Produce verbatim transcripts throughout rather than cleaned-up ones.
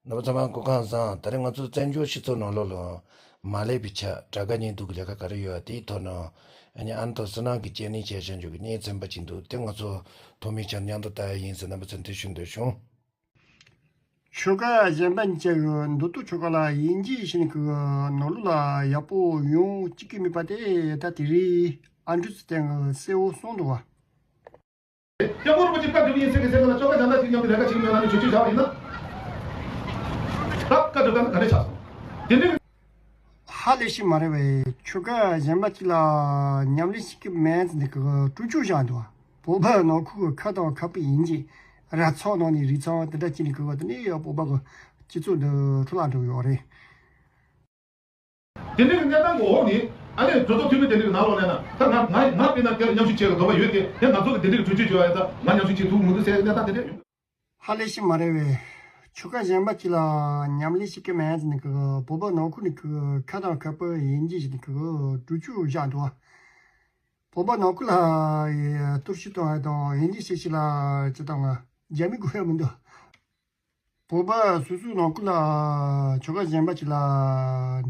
རྣམ་པ་ཚང་མ་སྐུ་ཁམས་བཟང་། ད་རེས་ང་ཚོ་བཙན་བྱོལ་སྤྱི་ཚོགས་ནང་ལོགས་ལ་མ་ལས་པའི་ཆ་དྲ་དགའ་བརྙན་ཐུང་གི་ལས་ཀ་ག་རེ་ཡོད་པ་དེའི་ཐོག་ནས་ཨ་ནི་ཨ་ནི་ཐོག་བསོད་ནམས་ཀྱིས་དཔྱད་གླེང་བྱས་བཞག་རྒྱུ་གི་བརྙན་ཚན་པ་ཅིག་འདུག་དེ་ང་ཚོ་ཐོག་མའི་ཆར་མཉམ་དུ་ལྟ་ཡ་ཡིན་ཟེར་རྣམ་པ་ཚོར་འདི་ཞུ་འདོད་བྱུང་། ཆོལ་ཁ་གཞན་པ་གཉིས་ཀྱི་མདོ་སྟོད་ཆོལ་ཁ་ལ་དབྱེ་འབྱེད་བྱས་ནས་ཀྱི་ནང་ལོགས་ལ་ཡག་པོ་ཡོང་བཅུག་གི་མེད་པ་དེ་ད་དེ་རིང་ཨ་འབྲུག་ཚེ་བརྟན་གྱིས་གསལ་བོ་གསུངས་འདུག་བ། སྐྱབས་མགོན་རིན་པོ་ཆེ་བཀའ་སྒྲུབ་ཡིན་ཟེར་གི་ཟེར་གི་ལ་ཆོལ་ཁ་གཞན་དག་ཅིག་མཉམ་དུ་ལས་ཀ་བྱེད་ཀྱི་མེད་ན་ནི་བྱུས་བཅོས་བཞག་པ་ཡིན་ན། ད་བཀའ་སྒྲུབ་སྟངས་ག་རེ་ཆགས་སོང་། དེ་འདྲའི། ཧ་ལས་ཤིག་མ་རེད་བས། ཆོལ་ཁ་གཞན་པ་གཅིག་ལ་མཉམ་ལས་བྱེད་ཀྱི་མེད་ཟེར་ནས་ཀྱི་གྲོས་ཆོད་བཞག་འདུག་བ། བོད་པ་ནང་ཁུལ་གྱི་ཁ་དང་ཁ་པར་ཡིན་གྱི་ར་ཚོགས་ནང་ནས་རིགས་ཚང་དེ་འདྲ་བྱས་ནས་ཀྱི་དེ་ནས་ཡང་བོད་པ་གི་སྤྱི་ཚོགས་འདི་འཕྲོ་བརླག་འགྲོ་གི་ཡོད་རེད། དེ་འདྲའི་གནས་སྟངས་ཀྱི་འོག་ནས་ཨ་ནི་གྲོས་ཚོགས་འཐུས་མི་དེ་འདྲའི་ནང་ལོགས་ནས་ན་ད་ང་ང་ང་དཔེར་ན་དེ་ལ་མཉམ་ཞུགས་བྱེད་དགོས་འདོད་པ་ཡོད་དེ་དེ་ང་ཚོ་གི་དེ་འདྲའི་གྲོས་ཆོད་བྱོས་ཡ་ད་ང་མཉམ་ཞུགས་བྱེད་ཐུབ་མི་འདུག་ཟེར་གནས་སྟངས་དེ་འདྲ་ཡོད། ཧ་ལས་ཤིག་མ་རེད་བས། ཆོལ་ཁ་གཞན་པ་གཅིག་ལ་མཉམ་ལས་བྱེད་ཀྱི་མེད་ཟེར་ནས་ཀྱི་བོད་པ་ནང་ཁུལ་ནས་ཀྱི་ཁ་དང་ཁ་པར་ཡིན་གྱི་ཞེས་ནས་ཀྱི་གྲོས་ཆོད་བཞག་འདུག་བ། བོད་པ་ནང་ཁུལ་ལ་གཏོར་བཤིག་གཏོང་བ་དང་དབྱེ་འབྱེད་བྱེད་བྱེད་ལ་ཅི་དང་ང་རྒྱ་མི་དགོས་ཡ་མི་འདུག་བོད་པ་སོ་སོའི་ནང་ཁུལ་ལ་ཆོལ་ཁ་གཞན་པ་གཅིག་ལ་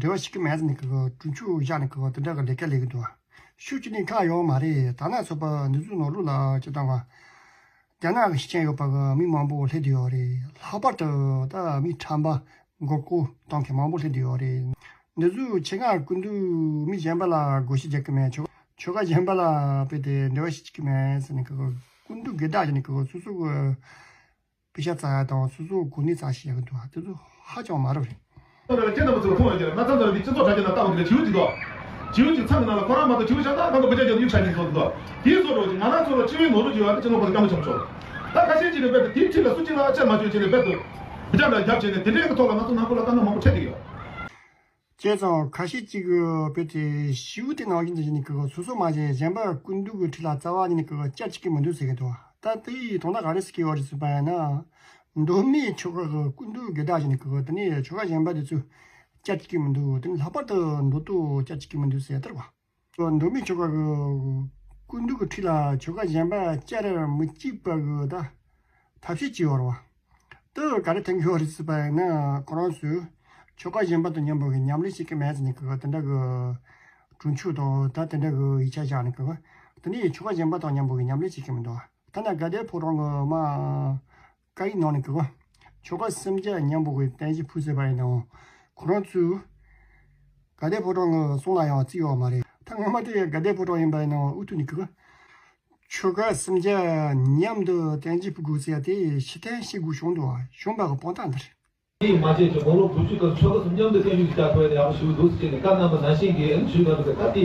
འབྲེལ་བ་བྱེད་ཀྱི་མེད་ཟེར་ནས་ཀྱི་གྲོས་ཆོད་བཞག་ནས་ཀྱི་དེ་འདྲ་གི་ལས་ཀ་ལས་ཀྱི་འདུག་ཤུགས་ཀྱིས་ནི་ཁག་ཡོད་མ་རེད། ད་ན་ཚོད་པ་འདི་ཚོའི་ནང་ལོགས་ལ་ཅི་དང་བ། རྒྱ་ནག་གི་ཤེས་ཡོན་ཡོད་པ་གི་མི་མང་པོ་སླེབས་བསྡད་ཡོད་རེད། ལྷག་པར་དུ་ད་མི་ཁྲམ་པ་མགོ་སྐོར་གཏོང་མཁན་མང་པོ་སླེབས་བསྡད་ཡོད་རེད། འདི་ཚོའི་ཆེད་མངགས་སྐུ་མདུན་མི་གཞན་པ་ལ་བགོ་བཤའ་རྒྱག་གི་མེད། ཆོལ་ཆོལ་ཁ་གཞན་པ་ལ་དཔེ་དེ་འབྲེལ་བ་ཞིག་བྱེད་ཀྱི་མེད་ཟེར་ནས་ཀྱི་སྐུ་མདུན་སྒེར་བདག་བྱས་ནས་ཀྱི་སོ་སོ་གི་པེ་ཤ་བཙལ་ཡ་དང་སོ་སོ་གོ་གནས་བཙལ་ཞིག་ཡག་གི་འདུག་དེ་ཚོ་ཧ་ཅང་མ་རབས་རེད། ཁྱེད་རྣམ་པ་ཚོས་མཐོང་ཡོད་ཀྱི་རེད། ང་ཚང་ཚང་རེད་འདི་སྤྱི་ཚོགས་དྲ་རྒྱ་ནང་ལྟ་བ་འདི་ལ་བྱིའུ་འདི་དོ། བྱིའུ་གཅིག་ཚང་གི་ནང་ལ་ཁོ་རང་མ་གཏོགས་བྱིའུ་གཞན་དག་གང་ག་བུ་ཆ་རྒྱག་ཡུག་ཆ་གཉིས་ཚོ་འདི་དོ། དེའི་བཟོ་འདྲ་ཅིག་ང་རང་ཚོ་ལ་སྤྱི་བའི་ནོར་བུ་ཅིག་ཡོད་ན་སྤྱི་ནོར་ཁོ་ཚོ་སྐྱབས་མགོན་ཆེན་པོ་མཆོག་ད་ཁ་ཤས་ཅིག་གིས་རྦད་དེ་དེའི་འཁྲིས་ལ་སུ་གཅིག་ལ་ཆ་མ་བཅོས་བྱས་ནས་རྦད་དེ་བུ་ཆ་འདྲ་རྒྱབ་བྱས་ནས་དེ་འདྲའི་གི་ཐོག་ལ་ང་ཚོ་ནང་ཁུལ་ལ་དཀའ་ངལ་མང་པོ་འཕྲད་ཀྱི་ཡོད། བྱས་ཙང་ཁ་ཤས་ཅིག་གིས་དཔེ་དེ་བྱིའུ་དེ་ནང་བཞིན་དུ་བྱས་ནས་ཀྱི་སོ་སོ་མ་བྱས་གཞན་པ་སྐུ་མདུན་གྱི་འཁྲིས་ལ་རྩ་བ་ཉིད་ནས་ཀྱི་སྐྱབས་བཅོལ་གྱི་མི་འདུག་ཟེར་གྱི་འདུག་ད་དེ་ཡི་དོན་དག་ག་རེ་ཟེར་གྱི་ཡོད་རེད་ཟེར་བ་ཡིན་ན། མདོ་སྨད་ཆོལ་ཁ་གི་སྐུ་མདུན་སྒེར་བདག་བྱས་ནས་ཀྱི་དེ་ནས་ཆོལ་ཁ་གཞན་པ་དེ་ཚོས་སྐྱབས་བཅོལ་གྱི་མི་འདུག་དེ་ནས་ལྷག་པར་དུ་མདོ་སྟོད་སྐྱབས་བཅོལ་གྱི་མི་འདུག་ཟེར་ཡ་དེ་རེད་བ། མདོ་སྨད་ཆོལ་ཁ་གི་སྐུ་མདུན་གྱི་འཁྲིས་ལ་ཆོལ་ཁ་གཞན་པ་བཅར་མི་བཅུག་པ་གི་ད་ཐབས་ཤེས་ཅིག་ཡོད་རེད་བ། དེ་ག་རེ་ཐོན་གྱི་ཡོད་རེད་ཟེར་བ་ཡིན་ན་ཁོ་རང་ཚོས་ཆོལ་ཁ་གཞན་པ་དང་མཉམ་པོ་གི་མཉམ་ལས་བྱེད་ཀྱི་མེད་ཟེར་ནས་གི་དེ་འདྲ་གི་གྲོས་ཆོད་དང་ད་དེ་འདྲ་གི་ཡིག་ཆ་བཞག་ནས་གི་དེ་ནས་ཆོལ་ཁ་གཞན་པ་དང་མཉམ་པོ་གི་མཉམ་ལས་བྱེད་ཀྱི་མི་འདུག་ད་ནི་དགའ་ལྡན་ཕོ་བྲང་གི་མ། བཀའ་ཡིག་ནང་ནས་གི་ཆོལ་ཁ་སུམ་བརྒྱ་མཉམ་པོ་གི་རྟེན་གཞི་ཕུལ་ཟེར་བ་ཡིན་ནའང་ཁོ་རང་ཚོས་དགའ་ལྡན་ཕོ་བྲང་གི་གསུང་ལ་ཡང་བརྩི་ཡོད་མ་རེད། ད་སྔོན་མ་དེ་དགའ་ལྡན་ཕོ་བྲང་ཡིན་པ་ཡིན་ནའང་དབུ་ཐུག་ནས་གི་ཆོལ་ཁ་སུམ་བརྒྱ་མཉམ་དུ་རྟེན་གཞི་ཕུལ་དགོས་ཟེར་ཡ་དེ་ཕྱིར་འཐེན་བྱེད་དགོས་བྱུང་འདུག་བ། བྱུང་བ་གི་དཔང་རྟགས་འདི་རེད། དེས་མ་བྱས་ཀྱི་དགུང་ལོ་དགུ་བཅུ་སྐབས་ཆོལ་ཁ་གསུམ་མཉམ་དུ་བརྟན་བཞུགས་ཀྱི་བྱ་ཐུབ་ཡ་དེ་ཡག་པོ་ཞེ་པོ་འདུག་ཟེར་ནས་བཀའ་གནང་བ་ནང་བཞིན་གྱི་ཨ་ནི་ཞུས་པ་འདུག་པས། ད་དེ་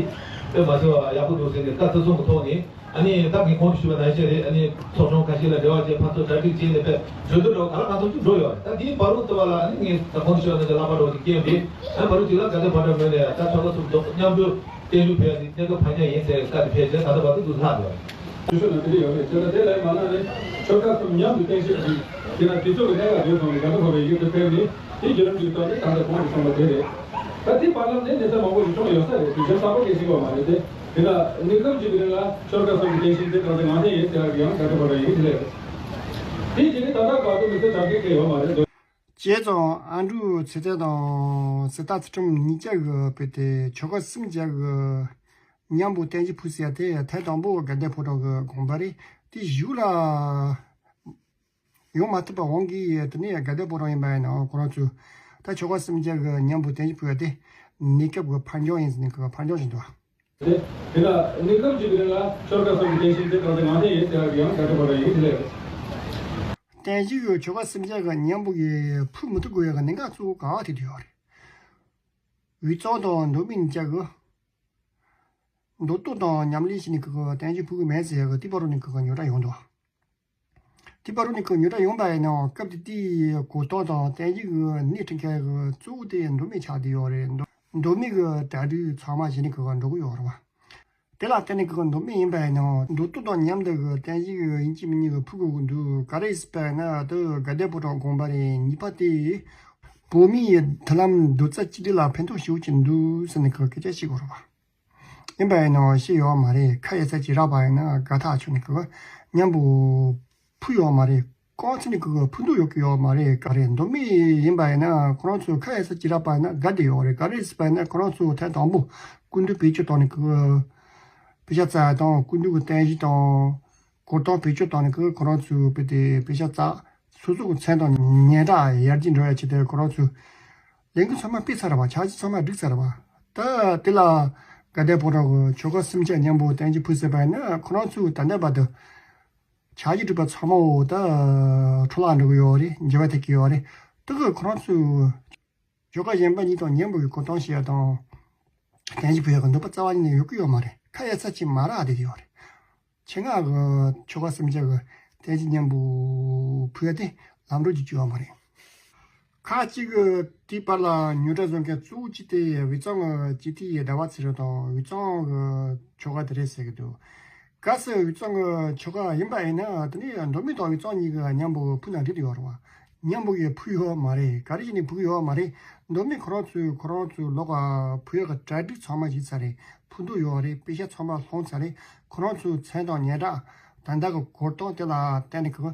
དཔེ་མ་ཚད་པ་ཡག་པོ་འདུག་ཟེར་ནས་བཀའ་ཚེ་གསུམ་གྱི་ཐོག་ནས་ཨ་ནི་ད་ངས་གོང་དུ་ཞུས་པ་ནང་བཞིན་རེད། ཨ་ནི་ཚོགས་ཆུང་ཁ་ཤས་ལ་འབྲེལ་བ་བྱས་ཕར་ཚུར་གྲ་སྒྲིག་བྱས་ནས་དཔེ་གྲོས་བསྡུར་འདྲ་བོ་ག་ལ་གང་ཐུབ་ཀྱིས་འགྲོ་ཡོད་རེད། ད་དེའི་བར་དུ་བ་ལ་ཨ་ནི་ངས་ད་གོང་དུ་ཞུས་པ་ནང་བཞིན་ལག་པ་འདྲ་བོ་ཅིག་བཀལ་ཏེ་ཨ་ནི་བར་དུ་ཅིག་ལ་དགའ་ལྡན་ཕོ་བྲང་ངོས་ནས་ད་ཆོལ་ཁ་གསུམ་མཉམ་དུ་བརྟན་བཞུགས་ཕུལ་ཡ་དེ་གནས་སྐབས་ཕར་འགྱངས་ཡིན་ཟེར་བཀའ་དེ་ཕེབས་རྗེས་ད་ལྟ་བར་དུ་འདུག་ལྷག་ཡོད་རེད། ཞུ་ཞུ་ན་དེ་འདྲ་ཡོད་རེད། བྱས་ན་དེ་ལས་མ་གནང་ནས་ཆོལ་ཁ་གསུམ་མཉམ་དུ་བརྟན་བཞུགས་ཀྱིས་དེ་ན་དུས་ཚོད་ཀྱི་གནད་འགག་བརྗོད་སོང་ནས་དགའ་ལྡན་ཕོ་བྲང་ཡི་གེ་དུ་ཕེབས་ནས་དེ་བརྒྱུད་རིམ་གྱི་ཐོག་ནས་ད་ལྟ་གོང་དུ་སོང་བ་དེ་རེད། ད་དེ་བར་ལམ་ནས་གནས་ཚུལ་མང་པོ་ཞིག་བྱུང་ཡོད་ས་རེད། དུས་ཆེན་གསར་པ་སྐད་ཆེན་པོ་མ་རེད་དེ། དེ་ན་གནས་སྐབས་ཀྱི་དུས་རིང་ལ་ཆོལ་ཁ་གསུམ་གྱི་བརྟན་བཞུགས་དེ་གང་ཚེ་ངང་བཞིན་ཡིན་ཟེར་ཡག་གི་ཡང་དགའ་ལྡན་ཕོ་བྲང་ཡི་གེ་དེ་རེད། དེ་རྗེས་ནས་ད་ལྟ་བར་དུ་མི་ཚེ་དྲག་སྐད་སྐད་ཡོད་མ་རེད་འདུག་བྱས་ཙང་ཨ་འབྲུག་ཚེ་བརྟན་དང་གཟེངས་རྟགས་ཚུལ་ཁྲིམས་གཉིས་ཀ་གི་དཔེ་དེ་ཆོལ་ཁ་སུམ་བརྒྱ་གི་མཉམ་པོ་རྟེན་གཞི་ཕུལ་ཟེར་ཡ་དེ་ཐེངས་དང་པོ་དགའ་ལྡན་ཕོ་བྲང་གི་དགོངས་པ་རེད། དེ་གཞུག་ལ་ཡོང་མ་ཐུབ་པ་འོང་གི་དེ་ནས་དགའ་ལྡན་ཕོ་བྲང་ཡིན་པ་ཡིན་ནའང་ཁོ་རང་ཚོས་ད་ཆོལ་ཁ་སུམ་བརྒྱ་གི་མཉམ་པོ་རྟེན་གཞི་ཕུལ་ཡ་དེ་གནས་སྐབས་ཀྱི་ཕར་འགྱངས་ཡིན་ཟེར་ནས་ཕར་འགྱངས་བཞིན་འདུག་དེ་ལ་གནས་སྐབས་ཀྱི་དུས་རིང་ལ་ཆོལ་ཁ་གསུམ་གྱི་བརྟན་བཞུགས་དེ་གང་ཚེ་ངང་བཞིན་ཡིན་ཟེར་ཡག་གི་ཡང་དགའ་ལྡན་ཕོ་བྲང་ཡི་གེ་དེ་རེད། རྟེན་གཞི་གི་ཆོལ་ཁ་སུམ་བརྒྱ་གི་མཉམ་པོ་གི་ཕུལ་མི་ཐུབ་དགོས་ཡག་གི་གནད་འགག་གཙོ་བོ་ག་བ་དེ་དུ་ཡོད་རེད། དབུས་གཙང་དང་མདོ་སྨད་གཉིས་ཀ་གི་མདོ་སྟོད་དང་མཉམ་ལས་བྱས་ནས་ཁོ་གི་རྟེན་གཞི་ཕུལ་གི་མེད་ཟེར་ཡག་གི་དེ་བར་དུ་ནས་ཁོ་གི་ཉོ་གྲངས་ཡོང་འདུག་དེ་བར་དུ་ནས་ཁོ་ཉོ་གྲངས་ཡོང་པ་ཡིན་ནའང་སྐབས་དེ་དུས་གོ་རྟོགས་དང་རྟེན་གཞི་གི་སྣེ་ཁྲིད་མཁན་གི་གཙོ་བོ་དེ་མདོ་སྨད་ཆགས་བསྡད་ཡོད་རེད། མདོ་མདོ་སྨད་གི་གྲ་སྒྲིག་ཚང་མ་བྱས་ནས་ཁོ་གི་འགྲོ་གི་ཡོད་རེད་བ། དེ་ལ་བརྟེན་ནས་ཁོ་གི་མདོ་སྨད་ཡིན་པ་ཡིན་ནའང་མདོ་སྟོད་དང་མཉམ་དུ་གི་རྟེན་གཞི་གི་ཡིན་གཅིག་མིན་གཉིས་གི་ཕུལ་དགོས་ཀྱི་འདུག་ག་རེ་ཟེར་བ་ཡིན་ན་དེ་དགའ་ལྡན་ཕོ་བྲང་དགོངས་པ་རེད། གཉིས་པ་དེ་བོད་མིའི་མཐུན་ལམ་རྡོག་རྩ་གཅིག་སྒྲིལ་ལ་ཕན་ཐོགས་ཞེ་པོ་ཅིག་འདུག་ཟེར་ནས་ཁོ་སྐད་ཆ་བཤད་གི་རེད་བ། ཡིན་པ་ཡིན་ནའང་བཤད་ཡོད་མ་རེད། ཁ་ཡ་ཚ་ཅིག་རག་པ་ཡིན་ན་དགའ་ཐག་ཆོད་ནས་ཁོ་མཉམ་པོ་ཕུལ་ཡོད་མ་རེད། རྐང་ཚིག་ནི་གི་ཕུ་འདུག་ཡོད་ཀྱི་ཡོད་མ་རེད། ག་རེ་མདོ་སྨད་ཡིན་པ་ཡིན་ན་ཁོ་རང་ཚོ་ཁ་ཡ་ས་ཅི་ར་པ་ན་དགའ་བདེ་ཡོད་རེད། ག་རེ་ཟེར་པ་ཡིན་ན་ཁོ་རང་ཚོ་ཐེངས་དང་པོ་སྐུ་མདུན་བེད་སྤྱོད་བཏང་ནི་གི་པེ་ཤ་བཙལ་དང་སྐུ་མདུན་གི་རྟེན་གཞི་དང་གོ་སྟངས་བེད་སྤྱོད་བཏང་ནི་གི་ཁོ་རང་ཚོ་བེད་དེ་པེ་ཤ་བཙལ། སོ་སོ་གི་མཚན་དང་སྙན་གྲགས་ཡར་རྒྱས་འགྲོ་ཡ་ཆེད་དུ་ཁོ་རང་ཚོ་ལས་འགུལ་ཚང་མ་སྤེལ་ཚར་བ། འཆར་གཞི་ཚང་མ་བསྒྲིགས་ཚར་བ། ད་དེ་ལ་དགའ་ལྡན་ཕོ་བྲང་གི་ཆོལ་ཁ་སུམ་ཅུ་མཉམ་པོ་རྟེན་གཞི་ཕུལ་ཟེར་པ་ཡིན་ན་ཁོ་རང་ཚོ་ད་ལྟ་བར་དུ་འཆར་གཞི་བསྒྲིགས་པ་ཚང་མ་འོ་ད་འཕྲོ་བརླག་འགྲོ་གི་ཡོད་རེད། འགྱུར་བ་ཐེབས་ཀྱི་ཡོད་རེད། དེ་གི་ཁོ་རང་ཚོས་ཆོལ་ཁ་གཞན་པ་གཉིས་དང་མཉམ་པོ་གི་གོ་སྟངས་བཤད་ཡ་དང་རྟེན་གཞི་ཕུལ་ཡ་གི་འདོད་པ་རྩ་བ་ཉིད་ནས་ཡོད་ཀྱི་ཡོད་མ་རེད། ཁ་ཡ་ས་ཅིག་མ་རག་བསྡད་ཡོད་རེད། ཆེད་མངགས་གི་ཆོལ་ཁ་སུམ་ཅུ་གི་རྟེན་གཞི་མཉམ་པོ་ཕུལ་ཡ་དེ་ལམ་འགྲོ་རྒྱུ་ཅིག་ཡོད་མ་རེད། ཁག་ཅིག་གིས་དེའི་བར་ལ་ཉོ་གྲ་བཟོ་མཁན་གཙོ་བོ་གཅིག་དེ་དབུས་གཙང་གི་སྤྱི་འཐུས་ཟླ་བ་ཚེ་རིང་དང་དབུས་གཙང་གི་ཆོལ་ཁ་དེ་རེད་ཟེར་གི་འདུག་གལ་སྲིད་དབུས་གཙང་གི་ཆོལ་ཁ་ཡིན་པ་ཡིན་ན་དེ་ནས་མདོ་སྨད་དང་དབུས་གཙང་གཉིས་ཀ་མཉམ་པོ་ཕུལ་ན་འགྲིག་ཡོད་རེད་བ། མཉམ་པོ་གིས་ཕུལ་ཡོད་མ་རེད། ག་རེ་བྱས་ནས་ཕུལ་ཡོད་མ་རེད། མདོ་སྨད་ཁོ་རང་ཚོས་ཁོ་རང་ཚོའི་ལོག་ཕུལ་ཡག་གི་གྲ་སྒྲིག་ཚང་མ་བྱས་ཚར་རེད། ཕུལ་འདོད་ཡོད་རེད། པེ་ཤ་ཚང་མ་སློང་ཚར་རེད། ཁོ་རང་ཚོའི་མཚན་དང་སྙན་གྲགས་ད་ལྟ་གི་གོ་སྟངས་དེ་ལ་བརྟེན་ནས་གི་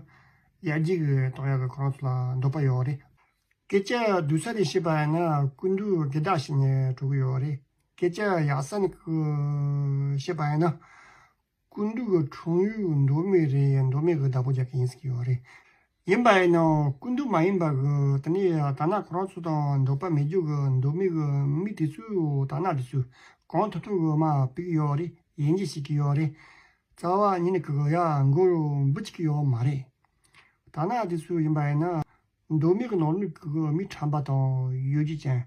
ཡར་རྒྱས་གི་གཏོང་ཡག་གི་ཁོ་རང་ཚོ་ལ་འདོད་པ་ཡོད་རེད། སྐད་ཆ་བསྡུས་ས་ནས་བཤད་པ་ཡིན་ན་སྐུ་མདུན་སྒེར་བདག་བྱས་ནས་འགྲོ་གི་ཡོད་རེད། སྐད་ཆ་ཡག་ས་ནས་གི་བཤད་པ་ཡིན་ན་སྐུ་མདུན་གི་འཁྲུངས་ཡུལ་མདོ་སྨད་རེད། མདོ་སྨད་གི་བདག་པོ་རྒྱག་གི་ཡིན་ཟེར་གི་ཡོད་རེད། ཡིན་པ་ཡིན་ནའང་སྐུ་མདུན་མ་ཡིན་པ་གི་དེ་ནས་ད་ན་ཁོ་རང་ཚོ་དང་འདོད་པ་མེད་རྒྱུ་གི་མདོ་སྨད་གི་མི་དེ་ཚོས་ད་ན་དེ་ཚོས་གང་ཐུབ་ཐུབ་གི་མར་ཕུད་ཀྱི་ཡོད་རེད། ཡིད་ཆེས་བྱེད་ཀྱི་ཡོད་རེད། རྩ་བ་ཉིད་ནས་གི་ཡ་མགོ་འབུད་བཅུག་གི་ཡོད་མ་རེད། ད་ན་དེ་ཚོ་ཡིན་པ་ཡིན་ན་མདོ་སྨད་ཀྱི་ནང་ལོགས་ཀྱི་མི་ཁྲམ་པ་དང་གཡོ་སྒྱུ་ཅན།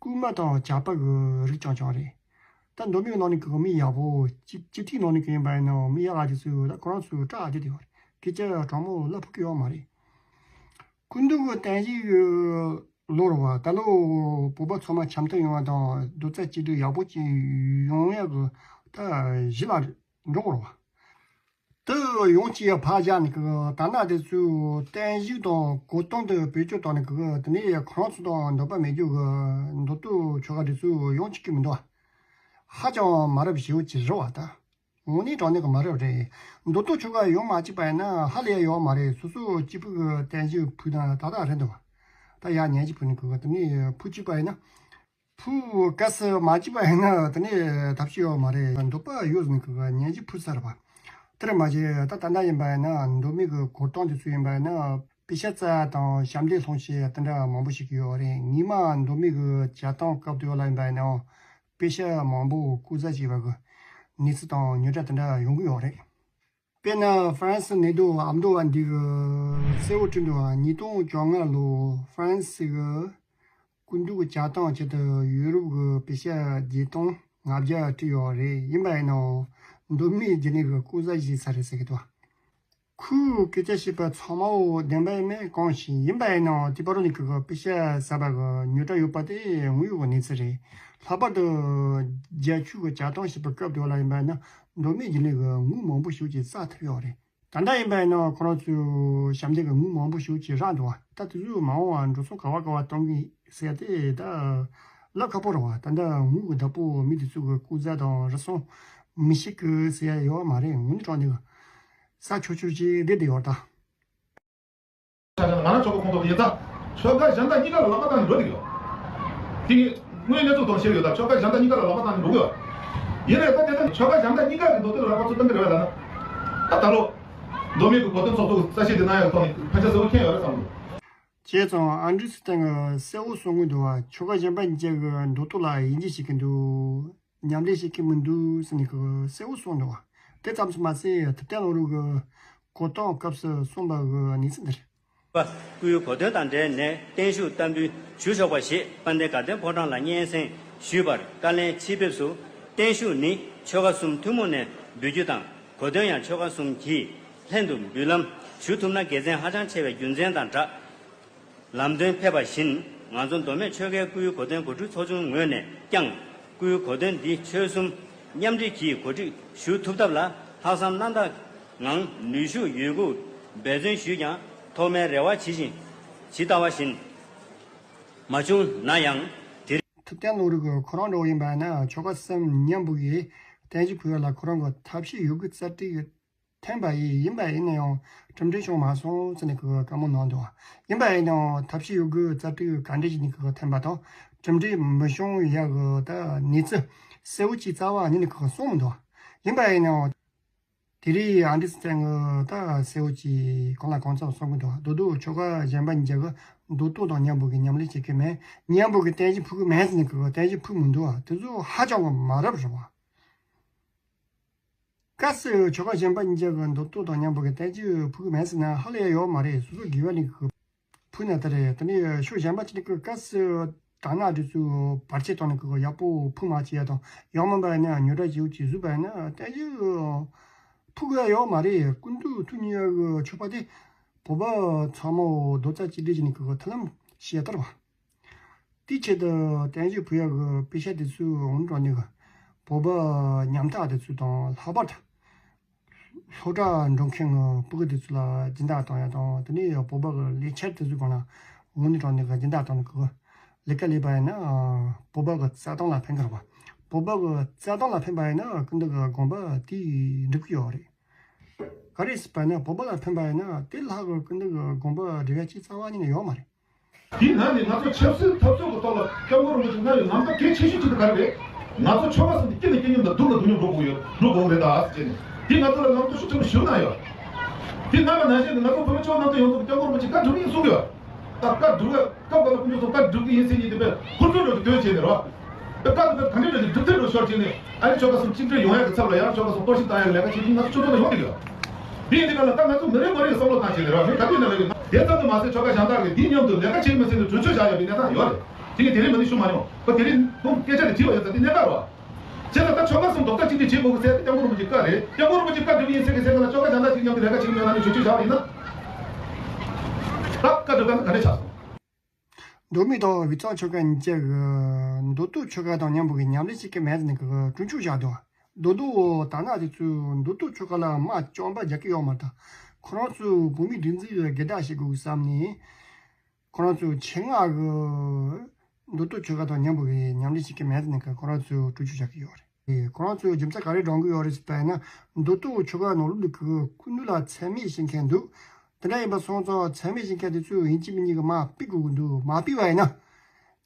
རྐུན་མ་དང་ཇག་པ་གི་རིགས་རྐྱང་རྐྱང་རེད། ད་མདོ་སྨད་ནང་ནས་གི་མི་ཡག་པོ་སྤྱི་སྤྱི་འཐུས་ནང་ནས་གི་ཡིན་པ་ཡིན་ན་མི་ཡག་ག་དེ་ཚོ་ད་ཁོ་རང་ཚོའི་སྐྲག་བསྡད་ཡོད་རེད། སྐད་ཆ་དྲང་མོ་ལབ་ཕོད་ཀྱི་ཡོད་མ་རེད། སྐུ་མདུན་གྱི་རྟེན་གཞི་ལོ་རེ་བ་ད་ལོ་བོད་པ་ཚང་མ་འཆམ་མཐུན་ཡོང་བ་དང་རྡོག་རྩ་གཅིག་སྒྲིལ་ཡག་པོ་ཅིག་ཡོང་ཡག་གི་ད་གཞི་ལ་འགྲོ་དགོས་རེད་བ། དེ་ཡོང་ཅི་ཡ་ཕར་བཞག་ནས་གི་ད་ན་དེ་ཚོའི་བརྟན་བཞུགས་དང་གོ་སྟངས་དེ་བེད་སྤྱོད་བཏང་ནས་གི་དེ་ནས་ཁོ་རང་ཚོ་དང་འདོད་པ་མེད་རྒྱུ་གི་མདོ་སྟོད་ཆོལ་ཁ་དེ་ཚོ་ཡོང་ཅི་གི་མི་འདུག་ཧ་ཅང་མ་རབས་ཞེ་པོ་ཅིག་རེད་བ་ད། དངོས་གནས་དྲང་གནས་གི་མ་རབས་རེད། མདོ་སྟོད་ཆོལ་ཁ་ཡོང་མ་བཅུག་པ་ཡིན་ན་ཧ་ལས་ཡ་ཡོད་མ་རེད། སོ་སོ་གཅིག་པུ་གི་བརྟན་བཞུགས་ཕུལ་ན་ཏག་ཏག་རེད་འདུག་ད་ཡ་ཉན་གཅིག་ཕུལ་ནས་གི་དེ་ནས་ཕུལ་བཅུག་པ་ཡིན་ན། ཕུ་ག་སེ་མ་བྱས་པ་ཡིན་ན་དེ་ནས་ཐབས་ཤེས་ཡོད་མ་རེད། འདོད་པ་ཡོད་ཟིན་གི་ཉན་གཅིག་ཕུལ་ཚར་བ། དེར་མ་བྱས་ད་ད་ལྟ་ཡིན་པ་ཡིན་ན་མདོ་སྨད་གི་གོ་སྟངས་དེ་ཚོ་ཡིན་པ་ཡིན་ན་པེ་ཤ་བཙལ་དང་ཞབས་འདེགས་སློང་བྱེད་དེ་འདྲ་མང་པོ་ཞིག་ཡོད་རེད། ཉི་མ་མདོ་སྨད་གི་བྱ་བཏང་སྐབས་དུ་ཡོད་ལ་ཡིན་པ་ཡིན་ནའང་པེ་ཤ་མང་པོ་སྐུ་ཟ་བྱས་པ་གི་གནས་ཚུལ་དང་ཉོ་གྲ་དེ་འདྲ་ཡོང་གི་ཡོད་རེད། དཔེར་ན་ཧྥ་རན་སི་ནེ་ཏོ་ཨ་མདོ་བ་འདི་གི་གསལ་བོ་བྲིས་འདུག་ཉིས་སྟོང་བཅོ་ལྔ་ལོ་ཧྥ་རན་སི་གི་སྐུ་མདུན་གྱི་བྱ་བཏང་ཆེད་དུ་ཡུ་རོབ་ཀྱི་པེ་ཤ་བརྒྱད་སྟོང་ལྔ་བརྒྱ་བྲིས་ཡོད་རེད། ཡིན་པ་ཡིན་ནའང་མདོ་སྨད་རྒྱུན་ལས་ཀྱི་སྐུ་ཟ་བཞེས་ཚར་རེད་ཟེར་གི་འདུག་ཁོས་སྐད་ཆ་བཤད་པ་ཚང་མ་འོ་བདེན་པ་ཡིན་མིན་གང་ཤེས། ཡིན་པ་ཡིན་ནའང་དེ་བར་ནས་ཁོ་གི་པེ་ཤ་ཟ་བ་གི་ཉོ་གྲ་ཡོད་པ་དེ་དངོས་ཡོད་ཀྱི་གནས་ཚུལ་རེད། ལྷག་པར་དུ་རྒྱ་ཆོས་ཀྱི་བྱ་བཏང་བྱེད་པའི་སྐབས་དེ་བ་ལ་ཡིན་པ་ཡིན་ན་མདོ་སྨད་རྒྱུན་ལས་ཀྱི་དངུལ་མང་པོ་ཞིག་ཅིག་བསགས་ཐུབ་ཡོད་རེད། ད་ལྟ་ཡིན་པ་ཡིན་ན་ཁོ་རང་ཚོའི་ཞབས་འདེགས་ཀྱི་དངུལ་མང་པོ་ཞིག་ཅིག་རག་འདུག་བ། ད་དེ་ཚོའི་མ་འོངས་པ་འགྲོ་སོང་ག་བ་ག་བ་གཏོང་གི་ཟེར་ཏེ་ད་ལབ་ཁག་པོ་རེད་བ། ད་ལྟ་དངུལ་གྱི་བདག་པོ་མི་དེ་ཚོ་གི་སྐུ་ཟ་དང་རུལ་སུངས་མི་ཤེས་གི་ཟེར་ཡ་ཡོད་མ་རེད། དངོས་གནས་དྲང་གནས་གི་ས་ཆོད་ཆོད་ཅིག་བསྡད་བསྡད་ཡོད་ད། ང་རང་ཆོལ་ཁ་ཁོངས་གཏོགས་ཡིན་ཙང་ཆོལ་ཁ་གཞན་དག་གཉིས་ཀ་ལ་ལག་པ་བཏང་ནས་འགྲོ་གི་ཡོད། དེ་ངས་དངོས་གནས་ཚུལ་དང་བཤད་ཡོད་ད། ཆོལ་ཁ་གཞན་དག་གཉིས་ཀ་ལ་ལག་པ་བཏང་ནས་འགྲོ་གི་ཡོད། ཡིན་ནའི་ད་དེ་ལྟར་ཆོལ་ཁ་གཞན་དག་གཉིས་ཀ་གི་མདོ་སྟོད་ལ་ལག་པ་ཚུར་བཏང་གི་རེད་བ་ལབ་ན། ད་ད་ལོ་མདོ་སྨད་ཀྱི་གོ་སྟོན་ཚོགས་འདུ་གསལ་བཤད་དེ་གནང་ཡག་ཐོག་ནས་ཕན་ཆད་གསལ་པོ་མཁྱེན་ཡོད་རེད་བསམ་གི་འདུག་བྱས་ཙང་ཨ་འབྲུག་སི་ཐན་གྱིས་གསལ་བོ་གསུང་གི་འདུག་བ། ཆོལ་ཁ་གཞན་པ་གཉིས་ཀྱི་མདོ་སྟོད་ལ་དབྱེ་འབྱེད་བྱེད་ཀྱི་འདུག་མཉམ་ལས་བྱེད་ཀྱི་མི་འདུག་ཟེར་ནས་ཀྱི་གསལ་བོ་གསུངས་འདུག་བ། དེ་ཙམ་དུ་མ་ཟད་ཐུབ་བསྟན་བློ་གྲོས་ཀྱིས་གོ་སྟངས་སྐབས་སུ་གསུངས་པ་གི་གནས་ཚུལ་འདི་རེད། པ་སྐུའི་གོ་སྟོན་དང་འབྲེལ་ནས་བརྟན་བཞུགས་བསྟར་འབུལ་ཞུ་ཆོག་པ་ཞེས་དཔལ་ལྡན་དགའ་ལྡན་ཕོ་བྲང་ལ་སྙན་སེང་ཞུས་པར་བཀའ་ལན་ཆེད་ཕེབས་སུ། བརྟན་བཞུགས་ནི་ཆོལ་ཁ་གསུམ་ཐུན་མོང་ནས་འབུལ་རྒྱུ་དང་གོ་སྟོན་ཡང་ཆོལ་ཁ་གསུམ་གྱིས་ལྷན་དུ་འབུལ་ལམ་ཞུ་ཐུབ་ན་དགེ་མཚན་ཧ་ཅང་ཆེ་བའི་རྒྱུ་མཚན་དང་སྦྲགས། ལམ་སྟོན་ཕེབས་པ་བཞིན་ང་ཚོ་མདོ་སྨད་ཆོལ་ཁའི་སྐུའི་གོ་སྟོན་གོ་སྒྲིག་ཚོགས་ཆུང་ངོས་ནས་ཀྱང་སྐུའི་གོ་སྟོན་འདི་ཆོལ་གསུམ་མཉམ་སྒྲིག་གིས་གོ་སྒྲིག་ཞུ་ཐུབ་ཐབས་ལ་ལྷག་བསམ་རྣམ་དག་ངང་ནུས་ཤུགས་ཡོད་རྒུ་འབད་བརྩོན་ཞུས་ཀྱང་ཐོག་མའི་རེ་བ་ཇི་བཞིན་ཇི་ལྟ་བ་བཞིན་མ་བྱུང་ན་ཡང་དེ་རིང་ཐུབ་བསྟན་བློ་གྲོས་ཀྱིས་ཁོ་རང་འདྲ་བོ་ཡིན་པ་ན་ཆོལ་ཁ་གསུམ་མཉམ་པོ་གིས་རྟེན་གཞི་ཕུལ་བ་ལ་ཁོ་རང་གི་ཐབས་ཤེས་ཡོད་རྒུ་རྩལ་སྤྲུགས་ཡོད། ཐོན་པ་ཡིན། ཡིན་པ་ཡིན་ན་ཡང་གྲུབ་འབྲས་བྱུང་མ་སོང་ཟེར་ནས་ཀྱི་བཀའ་མོལ་གནང་འདུག། ཡིན་པ་ཡིན་ན་ཡང་ཐབས་ཤེས་ཡོད་དགུ་རྩལ་སྤྲུགས་ག་འདྲ་ཞིག་ནས་ཀྱི་ཐོན་པ་དང་གྲུབ་འབྲས་མི་བྱུང་ཡག་གི་ད་གནས་ཚུལ་གསལ་བོ་ཅིག་རྩ་བ་ཉིད་ནས་ཀྱི་གསུངས་མི་འདུག། ཡིན་པ་ཡིན་ན་ཡང་དེ་རིང་ཨ་འདྲས་བཙན་གྱི་ད་གསལ་བོ་ཅིག་གང་ལ་གང་འཚམ་གསུང་གི་འདུག། མདོ་སྟོད་ཆོལ་ཁ་གཞན་པ་གཉིས་ཀྱི་མདོ་སྟོད་དང་མཉམ་པོ་གི་མཉམ་ལས་བྱེད་ཀྱི་མེད། མཉམ་པོ་གི་རྟེན་གཞི་ཕུལ་གི་མེད་ཟེར་ནས་ཀྱི་རྟེན་གཞི་ཕུལ་མི་འདུག། དེ་ཚོ་ཧ་ཅང་གི་མ་རབས་རེད་བ། གལ་སྲིད་ཆོལ་ཁ་གཞན་པ་གཉིས་ཀྱི་མདོ་སྟོད་དང་མཉམ་པོ་གི་རྟེན་གཞི་ཕུལ་གི་མེད་ཟེར་ན་ཧ་ལས་ཡོད་མ་རེད། སོ་སོ་དགེ་བ་ནས་ཀྱི་ཕུལ་ན་ད་རེད། དེ་ནས་ཕྱོགས་གཞན་པ་ཅིག་ནས་ཀྱི་གལ་སྲིད་དར་ནག་དེ་ཚོས་བར་ཆད་བཏང་ནས་ཀྱི་ཡག་པོ་ཕུལ་མ་བྱས་ཡ་དང་ཡང་མིན་པ་ཡིན་ན་ཉོ་གྲ་བྱེད་ཅིག་བཟོས་པ་ཡིན་ན་རྟེན་གཞི་ཕུལ་གི་ཡོད་མ་རེད། སྐུ་མདུན་ཐུགས་མཉེས་ཡ་གི་མཆོད་པ་དེ་བོད་པ་ཚང་མ་རྡོག་རྩ་གཅིག་སྒྲིལ་བྱས་ནས་ཀྱི་མཐུན་ལམ་བྱས་ལྟར་བ། དེའི་ཆེད་དུ་རྟེན་གཞི་ཕུལ་ཡག་གི་དཔེ་ཆ་དེ་ཚོའི་འོང་གྲོང་ནས་བོད་པ་ཉམ་ཐག་དེ་ཚོ་དང་ལྷག་པར་དུ་སློབ་གྲྭ་འགྲོ་མཁན་གྱི་སྤུ་གུ་དེ་ཚོ་ལ་སྦྱིན་བདག་གཏོང་ཡག་དང་དེ་ནས་བོད་པ་གི་ལས་འཆར་དེ་ཚོའི་སྒང་ལ་འོང་གྲོང་ནས་སྦྱིན་བདག་གཏོང་གི་ལས་ཀ་ལས་པ་ཡིན་ན་བོད་པ་གི་རྩ་དོན་ལ་ཕན་གི་རེད་བ། བོད་པ་གི་རྩ་དོན་ལ་ཕན་པ་ཡིན་ན་སྐུ་མདུན་གི་དགོངས་པ་དེ་འགྲུབ་གི་ཡོད་རེད། ག་རེ་ཟེར་བ་ཡིན་ན་བོད་པ་ལ་ཕན་པ་ཡིན་ན་དེ་ལྷག་གི་སྐུ་མདུན་གི་དགོངས་པ་འགྲུབ་ཡག་ཅིག་རྩ་བ་ཉིད་ནས་ཡོད་མ་རེད། དེའི་ནང་ནས་ང་ཚོ་ཆབ་སྲིད་འཐབ་རྩོད་ཀྱི་ཐོག་ལ་སྐྱབས་མགོན་རིན་པོ་ཆེ་མངའ་བའི་རྣམ་དག་གལ་ཆེ་ཤོས་གཅིག་དེ་ག་རེ་རེད། ང་ཚོ་ཆོལ་ཁ་གསུམ་དེ་སྐྱིད་ནས་སྐྱིད་མཉམ་དང་སྡུག་ལ་སྡུག་མཉམ་འགྲོ་དགོས་ཡོད་འགྲོ་དགོས་རེད་ད་ཟེར་ནས་དེ་ང་ཚོ་ལ་ནང་དོན་ཤུགས་ཆེན་པོ་ཞུ་གནང་ཡོད། དེ་གནང་བ་ནང་བཞིན་ང་ཚོ་བོད་མི་ཆོལ་ཁ་གསུམ་ཡོངས་རྫོགས་སྐྱབས་མགོན་རིན་པོ་ཆེ་བཀའ་སྒྲུབ་ཡིན་གསུང་གི་ཡོད། ད་བཀའ་སྒྲུབ་སྐབས་འགའ་ལ་ཁོང་ཚོ་ཚོ་བཀའ་སྒྲུབ་ཀྱི་ཡིན་ཟེར་གྱི་འདུག་པས་ཁོ་ཚོའི་འགྲོ་དུས་དོན་བྱས་ནས་རོ། བཀའ་དེ་ག་འདྲ་འདྲ་སྒྲུབ་ཐུབ་འགྲོ་ཤོར་བྱས་ནས་ཨ་ནི་ཆོལ་ཁ་གསུམ་གཅིག་སྒྲིལ་ཡོང་ཡག་གི་ཚབ་ལ་ཡང་ཆོལ་ཁ་གསུམ་གཏོར་བཤིག་བཏང་ཡག་གི་ལས་ཀ་བྱེད་མཁན་ང་ཚོ་ཆོལ་ཁ་ལ་ཡོང་གི་ཡོད། དེ་ཡིན་དུས་ག་ལ་ད་ང་ཚོ་མི་རེ་ངོ་རེ་གི་བསམ་བློ་བཏང་བྱས་ནས་རོ་ནི་ག་དུས་ན་རེ་གི་དེ་ཙམ་དུ་མ་ཟད་ཆོལ་ཁ་གཞན་དག་གི་དེ་མཉམ་དུ་ལས་ཀ་བྱེད་མི་ཚེ་ནས་གྲོས་ཆོད་བཞག་ཡོད་པའི་གནས་སྟངས་ཡོད་རེད། དེ་ནི་དེ་རིང་མ་ནི་ཞུ་མ་མྱོང་ཁོ་དེ་རིང་ཁོང་སྐད་ཆ་དེ་དྲིས་པ་ཡོད་ཙང་དེ་གནས་སྟངས་རོ། བྱས་ཙང་ད་ཆོལ་ཁ་གསུམ་རྡོག་རྩ་གཅིག་སྒྲིལ་བྱེད་དགོས་ཀྱི་ཟེར་ཏེ་སྐྱབས་མགོན་རིན་པོ་ཆེ་བཀའ་རེད། སྐྱབས་མགོན་རིན་པོ་ཆེ་བཀའ་སྒྲུབ་ཡིན་ཟེར་གི་ཟེར་གི་ལ་ཆོལ་ཁ་གཞན་དག་ཅིག་མཉམ་དུ་ལས་ཀ་བྱེད་ཀྱི་མེད་ན་ནི་གྲོས་ཆོད་བཞག་པ་ཡིན་ན། ད་བཀའ་སྒྲུབ་ག་ནི་ག་འདྲ་ཆགས་སོང་། མདོ་སྨད་དང་དབུས་གཙང་ཆོལ་ཁ་གཉིས་ཀྱི་མདོ་སྟོད་ཆོལ་ཁ་དང་མཉམ་པོ་གི་མཉམ་ལས་བྱེད་ཀྱི་མེད་ཟེར་ནས་གི་གྲོས་ཆོད་བཞག་འདུག། མདོ་སྟོད་དར་ནག་དེ་ཚོས་མདོ་སྟོད་ཆོལ་ཁ་ལ་དམག་རྐྱང་པ་རྒྱག་གི་ཡོད་མ་རེད། ད་ཁོ་རང་ཚོས་བོད་མིའི་སྒྲིག་འཛུགས་ལ་སྒེར་བདག་བྱེད་དགོས་བསམ་ནས། ཁོ་རང་ཚོའི་ཆེད་མངགས་ཀྱི་མདོ་སྟོད་ཆོལ་ཁ་དང་མཉམ་པོ་གི་མཉམ་ལས་བྱེད་ཀྱི་མེད་ཟེར་ནས་ཁོ་རང་ཚོས་གྲོས་ཆོད་བཞག་གི་ཡོད་རེད། ཁོ་རང་ཚོས་རྒྱུ་མཚན་ག་རེ་བགྲང་གི་ཡོད་རེད་ཟེར་བ་ཡིན་ན་མདོ་སྟོད་ཆོལ་ཁ་ནང་ལོགས་ལ་ཁོའི་སྐུ་མདུན་ལ་མཚན་སྨད་བྱེད་མཁན་འདུག། དེ་འདྲ་ཡིན་པ་སོང་ཙང་མཚན་སྨད་བྱེད་མཁན་དེ་ཚོས་ཡིན་གཅིག་མིན་གཉིས་ཀྱི་དམག་སྤེལ་དགོས་ཀྱི་འདུག། མ་སྤེལ་བ་ཡིན་ན་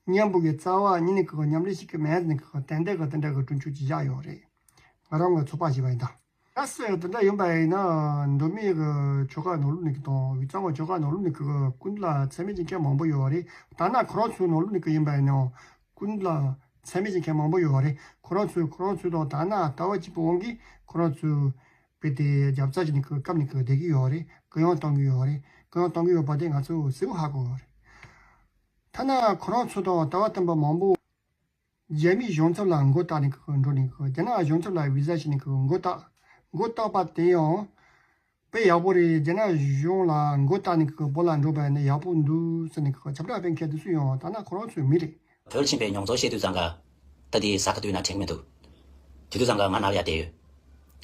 མཉམ་པོ་གི་རྩ་བ་ཉིད་ནས་ཁོ་མཉམ་ལས་བྱེད་ཀྱི་མེད་ཟེར་ནས་ཁོ་ཏན་ཏན་གྱི་དེ་འདྲ་གི་གྲོས་ཆོད་ཅིག་བཞག་ཡོད་རེད། ང་རང་གི་ཚོད་དཔག་བྱས་པ་ཡིན་ད། གལ་སྲིད་དེ་འདྲ་ཡིན་པ་ཡིན་ན་མདོ་སྨད་ཀྱི་ཆོལ་ཁ་ནང་ལོགས་ནས་ཀྱི་དང་དབུས་གཙང་གི་ཆོལ་ཁ་ནང་ལོགས་ནས་ཀྱི་སྐུ་མདུན་ལ་མཚན་སྨད་བྱེད་མཁན་མང་པོ་ཡོད་རེད། ཐ་ན་ཁོ་རང་ཚོའི་ནང་ལོགས་ནས་ཀྱི་ཡིན་པ་ཡིན་ནའང་སྐུ་མདུན་ལ་མཚན་སྨད་བྱེད་མཁན་མང་པོ་ཡོད་རེད། ཁོ་རང་ཚོས་ཁོ་རང་ཚོའི་དང་ཐ་ན་ལྟ་བ་གཅིག་པའི་དབང་གིས་ཁོ་རང་ཚོའི་དཔེ་དེ་རྒྱབ་རྩ་བྱས་ནས་ཀྱི་བཀབ་ནས་ཀྱི་བསྡད་ཀྱི་ཡོད་རེད། གུ་ཡངས་གཏོང་གི་ཡོད་རེད། གུ་ཡངས་གཏོང་གི་ཡོད་པ་དེ་ང་ཚོས་གསལ་པོ་ཧ་གོ་ཡོད་རེད། ཐ་ན་ཁོ་རང་ཚོ་དང་ལྟ་བ་བསྟུན་པ་མང་པོ། རྒྱ་མིའི་གཞུང་ཚབ་ལ་མགོ་བཏགས་ནས་ཀྱི་འགྲོ་ནས་ཀྱི་རྒྱ་ནག་གཞུང་ཚབ་ལ་བི་ཟ་བྱས་ནས་ཀྱི་མགོ་བཏགས། མགོ་བཏགས་པ་དེ་ཡང་དཔེ་ཡག་པོ་རེད། རྒྱ་ནག་གཞུང་ལ་མགོ་བཏགས་ནས་ཀྱི་བོད་ལ་འགྲོ་བ་ནི་ཡག་པོ་འདུག་ཟེར་ནས་ཀྱི་ཁྱབ་བསྒྲགས་སྤེལ་མཁན་དེ་ཚོ་ཡང་ཐ་ན་ཁོ་རང་ཚོའི་མི་རེད། བོད་ཕྱིན་པའི་མྱོང་ཚོར་བཤད་དུས་ཙང་ཀ། ད་དེ་ཟ་ཁ་དུས་ན་དྲན་གི་མི་འདུག། དེ་དུས་ཙང་ཀ་ང་ནང་ལ་ཡ་བསྡད་ཡོད།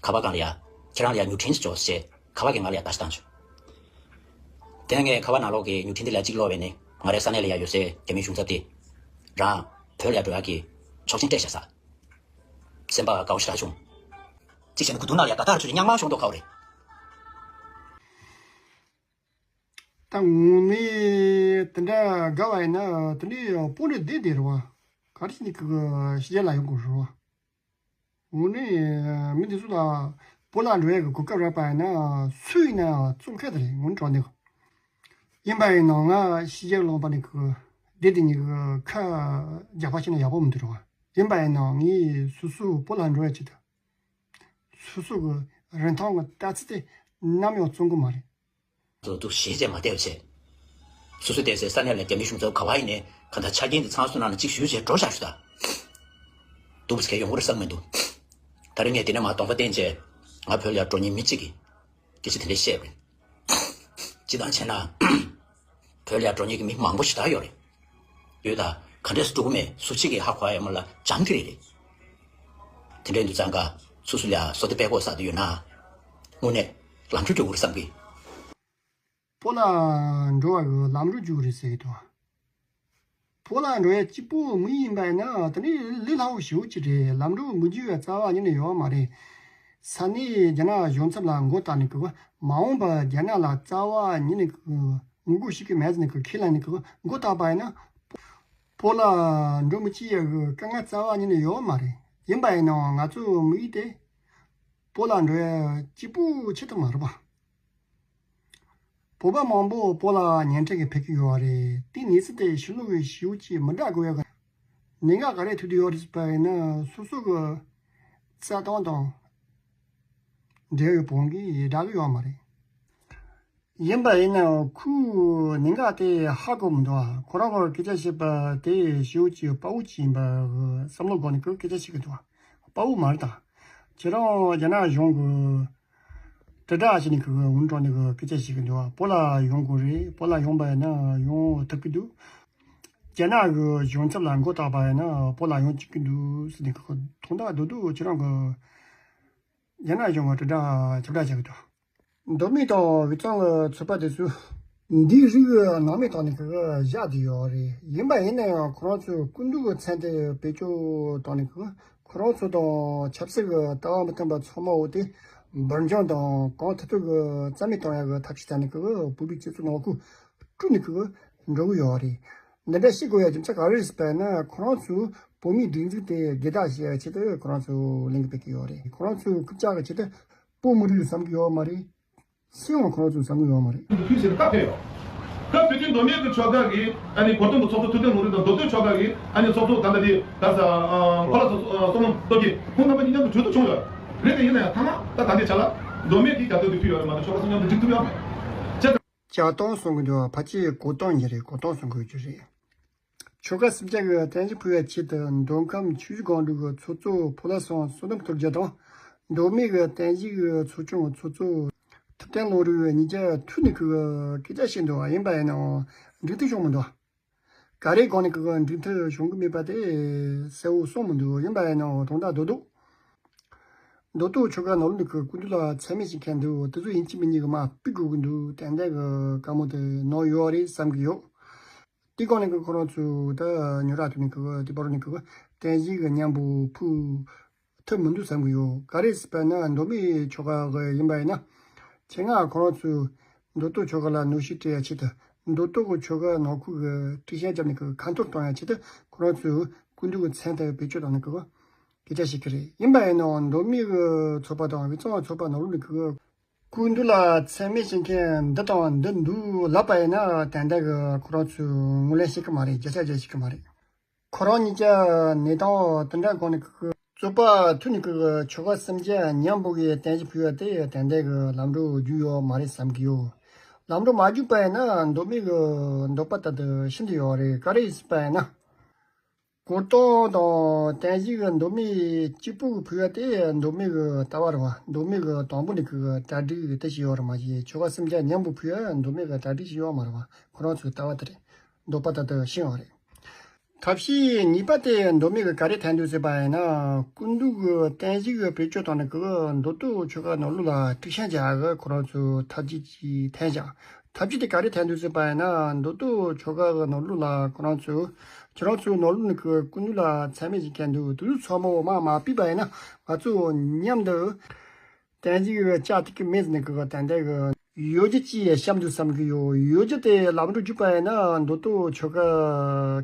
ཁ་པར་སྒང་ལ་ཡ། ཁྱེད་རང་ལ་ཡ་མྱུར་འཕྲིན་ཞིག་འབྱོར་ཟེར་ཁ་པར་གྱིས་ང་ལ་ཡ་བརྡ་ཞིག་བཏང་བྱུང་། དེ་ནས་ངས་ཁ་པར་ནང་ལོགས་ཀྱི་མྱུར་འཕྲིན་དེ་ལ་གཅིག་ཀློག་པ་ཡིན་ནའི་ང་རའི་ས་གནས་ལ་ཡ་ཡོད་སའི་རྒྱ་མིའི་གཞུང་ཚབ་དེས་རང་བོད་ལ་ཡ་འགྲོ་ཡག་གི་ཆོག་མཆན་སྤྲད་བཞག་ས། སེམས་པ་དགའ་པོ་ཞེ་དྲག་བྱུང་། གཅིག་བྱས་ན་ཁོ་དུ་ནང་ལ་ཡ་ད་ལྟ་ར་ཆུ་ལི་རྙིང་མ་ཤོང་མདོག་ཁ་པོ་རེད། ད་དངོས་གནས་དེ་འདྲ་དགའ་བ་ཡིན་ན་དེ་འདྲའི་སྤུ་ནས་བསྡད་བསྡད་རེད་བ། ག་རེ་བྱས་ནས་ཁོ་གི་ཕྱི་རྒྱལ་ལ་ཡོང་དགོས་རེད་བ། དངོས་གནས་མི་འདི་ཚོ་ལ་བོད་ལ་འགྲོ་ཡག་གི་གོ་སྐབས་རག་པ་ཡིན་ན་སུ་ཡིན་ན་བཙོང་མཁན་དེ་རེད། དངོས་གནས་དྲང་གནས་ཡིན་པ་ཡིན་ན་ང་ཕྱི་རྒྱལ་ལ་ཡོང་པ་ནས་ཁོ་བསྡད་དེ་ཉིད་ཀྱི་ཁ་རྒྱག་པ་བྱས་ན་ཡག་པོ་མི་འདུག་རེད་བ། ཡིན་པ་ཡིན་ན་ངས་སོ་སོ་བོད་ལ་འགྲོ་ཡག་ཆེད་དུ། སོ་སོ་གི་རིན་ཐང་གི་ལྟ་ཚུལ་དེ་ནམ་ཡང་བཙོང་གི་མ་རེད། ཚོ་འདུག་ཞེ་ཅེ་མ་བལྟས་བྱས། སོ་སོ་བསྡད་སའི་ས་གནས་ལ་རྒྱ་མིའི་གཞུང་ཚབ་ག་བ་ཡིན་ནའི་ག་འདྲ་ཆ་རྐྱེན་དེ་ཚང་སོང་ན་ན་གཅིག་ཞུས་བྱས་འགྲོ་བཞག་ཞུ་ད། འདུག་བུ་ཚ་གས་ཡོང་གི་རེད་བསམ་མི་འདུག། ད་རེས་ངས་དེ་ནས་མ་གདོང་པ་བསྟན་བྱས། ང་བོད་ལ་ཡ་འགྲོ་མཁན་མི་གཅིག་གིས་སྐད་ཆ་དེ་འདྲ་བཤད་པ་རེད། སྤྱིར་བཏང་བྱས་ན། བོད་ལ་ཡ་འགྲོ་མཁན་གྱི་མི་མང་པོ་ཞེ་དྲག་ཡོད་རེད། ཡོད་ད། ག་འདྲས་སུ་འགྲོ་གི་མེད་སུ་གཅིག་གིས་ཧ་གོ་ཡ་མ་ལ་འཇམ་གི་རེད་རེད། དེ་འདྲས་འདུག་ཙང་ཀ་སུ་སུ་ལ་ཡ་བསོད་བདེ་དཔལ་གོ་ས་དུ་ཡོད་ན། དངོས་གནས་ལམ་འགྲོ་འགྲོ་གི་རེད་བསམ་གི། བོད་ལ་འགྲོ་བ་གི་ལམ་འགྲོ་རྒྱུག་རེད་ཟེར་གི་འདུག། བོད་ལ་འགྲོ་ཡ་གཅིག་པོ་མི་ཡིན་པ་ཡིན་ན་དེ་ནི་ལས་སླ་བོ་ཞེ་པོ་ཅིག་རེད། ལམ་འགྲོ་མི་རྒྱུག་ཡ་རྩ་བ་ཉིད་ནས་ཡོད་མ་རེད། ས་གནས་རྒྱ་ནག་གཞུང་ཚབ་ལ་མགོ་བཏགས་ནས་ཀི་མ་འོངས་པར་རྒྱ་ནག་ལ་རྩ་བ་ཉིད་ནས་ཀི་ངོ་རྒོལ་བྱེད་ཀྱི་མེད་ཟེར་ནས་ཀི་ཁས་ལེན་ནས་ཀི་མགོ་བཏགས་པ་ཡིན་ན། བོད་ལ་འགྲོ་མི་ཅི་ཡ་གི་དཀའ་ངལ་རྩ་བ་ཉིད་ནས་ཡོད་མ་རེད། ཡིན་པ་ཡིན་ནའང་ང་ཚོའི་དམིགས་ཡུལ་དེ་བོད་ལ་འགྲོ་ཡ་གཅིག་པུ་ཆེད་དུ་མ་རེད་པ། བོད་པ་མང་པོ་བོད་ལ་ཉིན་གཅིག་གི་ཕེབས་ཀྱི་ཡོད་རེད། དེ་གནས་ཚུལ་དེ་ཕྱི་ལོགས་ཀྱི་ཞེ་པོ་ཅིག་མི་འདྲ་དགོས་ཡ་གི་གནད་འགག་ག་རེ་ཐུག་བསྡད་ཡོད་རེད་ཟེར་བ་ཡིན་ན། སོ་སོ་གི་རྩ་དོན་དང་འབྲེལ་བའི་བོད་གི་འདྲ་གི་ཡོད་མ་རེད། ཡིན་པ་ཡིན་ནའང་ཁོའི་གནད་འགག་དེ་ཧ་གོ་མི་འདུག་ཁོ་རང་གི་སྐད་ཆ་བཤད་པ་དེ་ཞེ་པོ་ཅིག་དཔའ་བོ་ཅིག་ཡིན་པ་གི་བསམ་བློ་སྒོ་ནས་ཁོས་སྐད་ཆ་བཤད་ཀྱི་འདུག་དཔའ་བོ་མ་རེད་ད། ཁྱེད་རང་རྒྱ་ནག་གཞུང་གི་དྲིལ་བསྒྲགས་བྱས་ནས་ཁོས་འུར་སྒྲོག་ནས་ཁོས་སྐད་ཆ་བཤད་ཀྱི་འདུག་བོད་ལ་ཡོང་དགོས་རེད། བོད་ལ་ཡོང་པ་ཡིན་ན་ཡོང་ཐུབ་ཀྱི་འདུག་རྒྱ་ནག་གི་གཞུང་ཚབ་ལ་མགོ་བཏགས་པ་ཡིན་ན་བོད་ལ་ཡོང་བཅུག་གི་འདུག་ཟེར་ནས་ཁོས་དོན་དག་རྡོག་རྡོག་ཁྱེད་རང་གི་རྒྱ་ནག་གཞུང་གི་དྲིལ་བསྒྲགས་ཁྱབ་བསྒྲགས་བྱ་གི་འདུག་མདོ་སྨད་དང་དབུས་གཙང་གི་ཚོད་དཔག་དེ་ཚོ་འདིའི་རིགས་ཀྱི་ནང་མི་དག་ནས་ཁོ་བཞག་བསྡད་ཡོད་རེད། ཡིན་པ་ཡིན་ན་ཡང་ཁོ་རང་ཚོའི་སྐུ་མདུན་གྱི་མཚན་དེ་བེད་སྤྱོད་བཏང་ནས་ཁོ་ཁོ་རང་ཚོ་དང་ཆབ་སྲིད་ཀྱི་ལྟ་བ་མི་མཐུན་པ་ཚང་མ་འོ་དེ་འབུར་འཇོམས་དང་གང་ཐུབ་ཐུབ་ཀྱི་རྩ་མེད་གཏོང་ཡག་གི་ཐབས་ཤེས་བྱས་ནས་ཁོ་བོད་པའི་སྤྱི་ཚོགས་ནང་ཁུལ་དཀྲུགས་ནས་ཁོ་འགྲོ་གི་ཡོད་རེད། འདི་འདྲ་བཤད་དགོས་ཡ་རྒྱུ་མཚན་ག་རེ་རེད་ཟེར་བ་ཡིན་ན། ཁོ་རང་ཚོས་བོད་མིའི་སྒྲིག་འཛུགས་དེ་སྒེར་བདག་བྱེད་ཡ་ཆེད་དུ་ཁོ་རང་ཚོས་ལས་འགུལ་སྤེལ་གྱི་ཡོད་རེད། ཁོ་རང་ཚོས་རྐུབ་བཀྱག་གི་ཆེད་དུ་བོད་མི་རིགས་བསམ་གྱི་ཡོད་མ་རེད། སུ་ཡང་ཁོ་རང་ཚོས་བསམ་གྱི་ཡོད་མ་རེད། དུས་ཕྱིར་བཀའ་ཕེབས་ཡོད། སྐབས་དེ་དུས་མདོ་སྨད་ཀྱི་ཆོལ་ཁ་གིས་ཨ་ནི་གོ་སྟོན་གྱི་ཚོགས་གཙོ་ཐུབ་བསྟན་ལུང་རིགས་དང་མདོ་སྟོད་ཆོལ་ཁ་གིས་ཨ་ནི་ཚོགས་གཙོ་ད་ལྟ་དེ་ག་ས་གོ་ལ་བསོད་ནམས་སྟོབས་རྒྱས་ཁོང་རྣམ་པ་གཉིས་མཉམ་དུ་གྲོས་བསྡུར་བྱུང་ཡོད་རེད། དེ་ཡིན་ན་ཡང་ཐ་མ་ད་ད་ལྟའི་ཆ་ལ་མདོ་སྨད་ཀྱིས་རྒྱ་སྟོད་དུ་ཕུལ་ཡོད་རེད་མ་གཏོགས་ཆོལ་ཁ་གསུམ་མཉམ་དུ་སྒྲིག་ཐུབ་ཡོད་མ་རེད། བྱས་ཙང་རྒྱ་སྟོད་གསུང་གི་འདུག་ཕལ་ཆེར་གོ་སྟོན་ཡིན་རེད། གོ་སྟོན་གསུང་དགོས་རྒྱུ་རེད། ཆོལ་ཁ་སུམ་བརྒྱ་གི་རྟེན་གཞི་ཕུལ་བའི་ཆེད་དུ་མདོ་ཁམས་ཆུ་བཞི་སྒང་དྲུག་གི་ཚོགས་གཙོ་ཕོ་བླ་སངས་བསོད་ནམས་སྟོབས་རྒྱས་དང་། མདོ་སྨད་ཀྱི་རྟེན་གཞི་གི་ཚོགས་ཆུང་གི་ཚོགས་གཙོ་ཐུབ་བསྟན་བློ་རིག་གཉིས་ཀ་ཐུག་ནས་ཁོས་སྐད་ཆ་བཤད་འདུག་ཡིན་པ་ཡིན་ནའང་འགྲིག་ཐབས་བྱུང་མི་འདུག་ག་རེའི་སྒང་ནས་ཁོས་འགྲིག་ཐབས་བྱུང་གི་མེད་པ་དེ་གསལ་བོ་གསུངས་མི་འདུག་ཡིན་པ་ཡིན་ནའང་དོན་དག་རྡོག་རྡོག་མདོ་སྟོད་ཆོལ་ཁ་ནང་ལོགས་ནས་ཁོས་སྐུ་མདུན་ལ་མཚན་སྨད་བྱེད་མཁན་འདུག་དེ་ཚོ་ཡིན་གཅིག་མིན་གཉིས་ཀྱིས་མར་ཕུད་དགོས་ཀྱི་འདུག་ཏན་ཏན་གྱི་བཀའ་མོལ་དེ་གནང་ཡོད་རེད་བསམ་གྱི་ཡོད། དེའི་སྒང་ནས་ཁོ་ཁོ་རང་ཚོས་ད་ཉོ་ར་ཐུག་ནས་ཁོ་དེ་བར་ནས་ཁོ་རྟེན་གཞི་གི་མཉམ་པོ་ཕུལ་ཐུབ་མི་འདུག་བསམ་གྱི་ཡོད། ག་རེ་ཟེར་བ་ན་མདོ་སྨད་ཆོལ་ཁ་གི་ཡིན་པ་ཡིན་ན། ཆེད་མངགས་ཁོ་རང་ཚོས་མདོ་སྟོད་ཆོལ་ཁ་ལ་གནོན་ཤུགས་སྤྲད་ཡ་ཆེད་དུ། མདོ་སྟོད་ཀྱི་ཆོལ་ཁ་ནང་ཁུལ་གྱི་དཀྲུག་ཤིང་བརྒྱབ་ནས་ཁོ་ཁ་འཐོར་གཏོང་ཡ་ཆེད་དུ་ཁོ་རང་ཚོས་སྐུ་མདུན་གྱི་མཚན་དེ་བེད་སྤྱོད་བཏང་ནས་ཁོ་སྐད་ཆ་བཤད་ཀྱི་རེད། ཡིན་པ་ཡིན་ནའང་མདོ་སྨད་ཀྱི་ཚོགས་པ་དང་དབུས་གཙང་ཚོགས་པ་ནང་ལོགས་ནས་ཁོ་སྐུ་མདུན་ལ་མཚན་སྨད་བྱེད་མཁན་འདི་དང་འདི་འདུག་ལབ་པ་ཡིན་ན་ཏན་ཏན་གྱི་ཁོ་རང་ཚོས་ངོས་ལེན་བྱེད་ཀྱི་མ་རེད། བརྒྱ་ཆ་བརྒྱ་བྱེད་ཀྱི་མ་རེད། ཁོ་རང་གཉིས་ཀ་གནས་སྟངས་དེ་འདྲ་སྒང་ནས་ཁོ་རྩོད་པ་ཐུག་ནས་ཁོ་ཆོལ་ཁ་སུམ་བརྒྱ་མཉམ་པོ་གི་རྟེན་གཞི་ཕུལ་བ་དེ་ཏན་ཏན་གྱི་ལམ་འགྲོ་རྒྱུག་ཡོད་མ་རེད་བསམ་གྱི་ཡོད། ལམ་འགྲོ་མ་རྒྱུག་པ་ཡིན་ན་མདོ་སྨད་ཀྱི་འདོད་པ་ལྟར་དུ་ཤིན་ཏུ་ཡོད་རེད། ག་རེ་ཡིན་ཟེར་བ་ཡིན་ན། གོ་སྟོན་དང་རྟེན་གཞི་གི་མདོ་སྨད་གཅིག་པུ་གི་ཕུལ་བ་དེ་མདོ་སྨད་གི་ལྟ་བ་རེད་བ། མདོ་སྨད་གི་དང་པོ་ནས་ཁོས་གྲ་སྒྲིག་དེ་བྱས་ཡོད་རེད་མ་གཞི་ཆོལ་ཁ་སུམ་བརྒྱ་མཉམ་པོ་ཕུལ་བ་མདོ་སྨད་གི་གྲ་སྒྲིག་བྱས་ཡོད་མ་རེད་བ། ཁོ་རང་ཚོའི་ལྟ་བ་དེ་རེད། འདོད་པ་ལྟར་དུ་ཕྱིན་ཡོད་རེད། ཐབས་ཤེས་གཉིས་པ་དེ་མདོ་སྨད་གི་ག་རེ་འཐེན་འདུག་ཟེར་བ་ཡིན་ན། སྐུ་མདུན་གི་རྟེན་གཞི་གི་བེད་སྤྱོད་བཏང་ནས་ཁོས་མདོ་སྟོད་ཆོལ་ཁ་ནང་ལོགས་ལ་དཀྲུག་ཤིང་རྒྱག་གི་ཁོ་རང་ཚོའི་ཐབས་ཇུས་ཅིག་འཐེན་བཞག་ཐབས་ཇུས་དེ་ག་རེ་འཐེན་འདུག་ཟེར་བ་ཡིན་ན། མདོ་སྟོད་ཆོལ་ཁ་གི་ནང་ལོགས་ལ་ཁོ་རང་ཚོས་ཁྱེད་རང་ཚོའི་ནང་ལོགས་ནས་ཁོས་སྐུ་མདུན་ལ་མཚན་སྨད་བྱེད་མཁན་འདུག་དེ་ཚོ་ཚང་མ་མར་མ་ཕུད་པ་ཡིན་ན་ང་ཚོ་མཉམ་དུ་རྟེན་གཞི་གི་བཅའ་ཐུབ་ཀྱི་མེད་ཟེར་ནས་ཁོས་ཏན་ཏན་གྱི་གཡོ་སྒྱུ་ཅིག་བཤམས་འདུག་བསམ་གྱི་ཡོད། གཡོ་སྒྱུ་དེ་ལམ་འགྲོ་བཅུག་པ་ཡིན་ན་མདོ་སྟོད་ཆོལ་ཁ་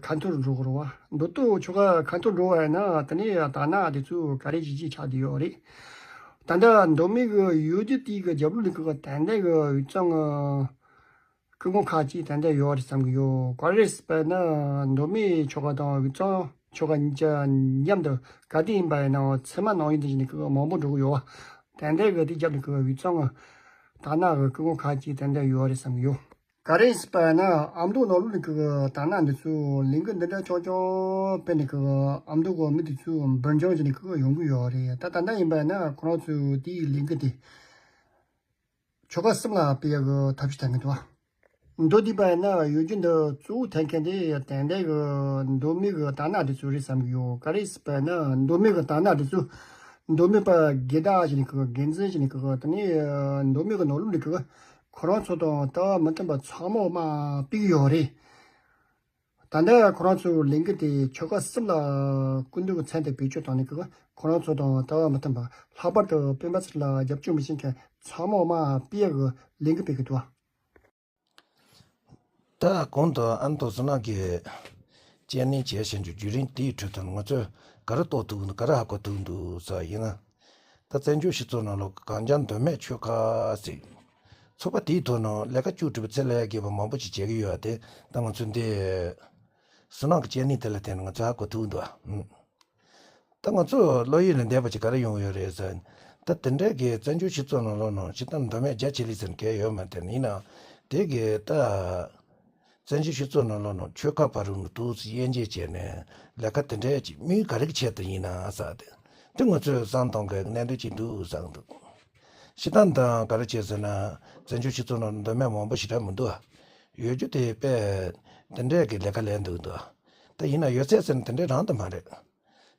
ཁ་འཐོར་འགྲོ་གི་རེད་བ། མདོ་སྟོད་ཆོལ་ཁ་ཁ་འཐོར་འགྲོ་བ་ཡིན་ན་དེ་ནས་དར་ནག་དེ་ཚོས་ག་རེ་བྱེད་ཀྱི་ཆགས་བསྡད་ཡོད་རེད། ད་ལྟ་མདོ་སྨད་ཀྱི་གཡོ་སྒྱུ་དེ་གི་རྒྱབ་ལོགས་ནས་ཁོས་ཏན་ཏན་གྱི་དབུས་གཙང་གི་སྐུ་ངོ་ཁག་ཅིག་ཏན་ཏན་ཡོད་རེད་བསམ་གྱི་ཡོད། ག་རེ་ཟེར་བ་ན་མདོ་སྨད་ཆོལ་ཁ་དང་དབུས་གཙང་ཆོལ་ཁ་གཉིས་ཆ་མཉམ་དུ་ག་དུས་ཡིན་པ་ཡིན་ནའང་ཚད་མ་ནང་བཞིན་དུ་བྱས་ནས་ཁོས་མང་པོ་འགྲོ་གི་ཡོད་བ། ཏན་ཏན་གྱི་དེ་རྒྱབ་ནས་ཁོས་དབུས་གཙང་གི་དར་ནག་གི་སྐུ་ངོ་ཁག་ཅིག་ཏན་ཏན་ཡོད་རེད་བསམ་གྱི་ཡོད། ག་རེ་ཟེར་བ་ན་ཨ་མདོ་ནང་ལོགས་ནས་ཁོས་དར་ནག་འདི་ཚོས་ལས་འགུལ་འདི་འདྲ་རྐྱང་རྐྱང་སྤེལ་ནས་ཁོས་ཨ་མདོ་གི་མི་འདི་ཚོ་འབུར་འཇོམས་བྱས་ནས་ཁོས་ཡོང་གི་ཡོད་རེད། ད་ད་ལྟ་ཡིན་པ་ཡིན་ན་ཁོ་རང་ཚོས་དེའི་ལས་འགུལ་དེ་ཆོལ་ཁ་གསུམ་ལ་སྤེལ་ཡག་གི་ཐབས་ཤེས་བཏང་གི་འདུག་བ། མདོ་སྡེ་པ་ཡིན་ན་གཡོ་སྒྱུ་འདི་གཙོ་བོ་འཐེན་མཁན་དེ་ཏན་ཏན་གྱི་མདོ་སྨད་ཀྱི་དར་ནག་འདི་ཚོ་རེད་བསམ་གྱི་ཡོད། ག་རེ་ཟེར་བ་ན་མདོ་སྨད་ཀྱི་དར་ནག་འདི་ཚོ་མདོ་སྨད་པ་སྒེར་བདག་བྱས་ནས་ཁོས་འགན་འཛིན་བྱས་ནས་ཁོས་དེ་ནས་མདོ་སྨད་ཀྱི་ནང་ལོགས་ནས་ཁོས་ཁོ་རང་ཚོ་དང་ལྟ་བ་མི་མཐུན་པ་ཚང་མ་མར་ཕུད་ཀྱི་ཡོད་རེད། ད་ལྟ་ཁོ་རང་ཚོའི་ལས་འགུལ་དེ་ཆོལ་ཁ་གསུམ་ལ་སྐུ་མདུན་གྱི་མཚན་དེ་བེད་སྤྱོད་བཏང་ནས་ཀྱི་ཁོ་རང་ཚོ་དང་ལྟ་བ་མི་མཐུན་པ། ལྷག་པར་དུ་སྤེན་པ་ཚེ་རིང་ལ་རྒྱབ་སྐྱོར་མི་བྱེད་མཁན་ཚང་མ་མར་ཕུད་ཡག་གི་ལས་འགུལ་སྤེལ་གྱི་འདུག། ད་གོང་དུ་ཨ་མདོ་བསོད་ནམས་ཀྱིས་དཔྱད་གནས་བྱས་བཞིན་གྱི་བརྒྱུད་རིམ་དེའི་ཁྲོད་དུ་ང་ཚོས་ག་རེ་རྟོགས་ཐུབ་འདུག། ག་རེ་ཧ་གོ་ཐུབ་འདུག་ཟེར་བ་ཡིན་ན། ད་བཙན་བྱོལ་སྤྱི་ཚོགས་ནང་ལ་གངས་ལྗོངས་མདོ་སྨད་ཆོལ་ཁ་ཟེར། ཚོགས་པ་དེའི་ཐོག་ནང་ལས་ཀ་བཅུ་དྲུག་པའི་ཚད་ལས་བརྒལ་བ་མང་པོ་ཞིག་བྱེད་ཀྱི་ཡོད་པ་དེ་ད་ང་ཚོས་འདི་བསོད་ནམས་ཀྱི་དཔྱད་གནས་དེ་ལ་བརྟེན་ནས་ང་ཚོས་ཧ་གོ་ཐུབ་འདུག་ཨ། ད་ང་ཚོ་བློ་ཡུལ་ལས་འདས་པ་ཅིག་ག་རེ་ཡོང་གི་ཡོད་རེད་ཟེར། ད་དེ་འདྲའི་གི་བཙན་བྱོལ་སྤྱི་ཚོགས་ནང་ལོགས་ནང་སྤྱིར་བཏང་མདོ་སྨད་རྒྱ་ཆེ་ལེགས་ཟེར་མཁན་ཡོད་མ་རེད། ཡིན་ནའང་དེ་གི་ད་བཙན་བྱོལ་སྤྱི་ཚོགས་ནང་ལོགས་ནང་ཆོལ་ཁ་བར་དུ་ཏོག་ཙམ་དབྱེ་འབྱེད་བྱས་ནས་ལས་ཀ་དེ་འདྲའི་ཅིག་དམིགས་ག་རེ་གི་ཆེད་དུ་ཡིན་ན་ཟེར་ཏེ། དེ་ང་ཚོས་བསམ་གཏོང་གི་གནད་དོན་ཅིག་འདུག་བསམ་འདུག། སྤྱིར་བཏང་ད་ག་རེ་བྱས་ཟེར་ན་བཙན་བྱོལ་སྤྱི་ཚོགས་ནང་མདོ་སྨད་མང་པོ་ཞེ་དྲག་མི་འདུག་ཨ། ཡོད་རྒྱུ་དེ་དཔེ་དེ་འདྲའི་གི་ལས་ཀ་ལས་འདུག་འདུག་ཨ། ད་ཡིན་ན་ཡོད་ཚད་ཟེར་ན་དེ་འདྲའི་རང་དུ་མ་རེད།